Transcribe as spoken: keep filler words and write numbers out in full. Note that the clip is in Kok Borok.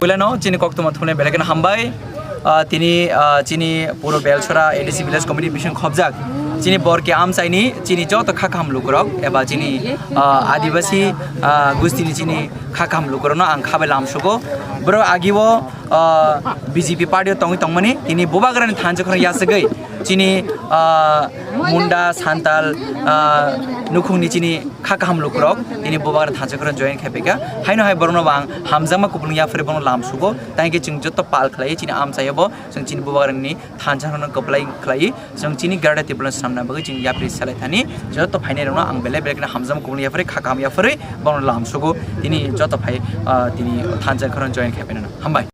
Puilano chini koktwma thumnai belai kheno hambai. Ah, tini, ah, chini puro Belchora A D C Village Committee bising khobjak chini Borki amchaini chini joto kha kaham lukurok eba chini, ah, Adibasi, ah, gustini chini kha kaham lukurokno ang khabai lamsugo. Borok agio, ah, B J P party o tongwi tongmani, tini bubagrani thansa khorang yasagwi chini, ah, Munda, Santal, ah, nukhungni chini kha kaham lukurok tini bubagrani thansa khorang join khai phaikha. Haino hai borokno bo ang hamjakma kupulung yaphari bono lamsugo. Tangkhe chwng joto pal khlaiwi chini amchaio bo chwng chini bubagrani thansa khorang kwplai khlaiwi chwng chini Greater Tipraland swnamna bagwi chwng yapri selai thani joto phainairokno ang belai belai kheno hamjakma kupulung yaphari kha kaham yaphari bono lamsugo. Tini joto phai, ah, tini thansa khorang join khai phainano. Hambai.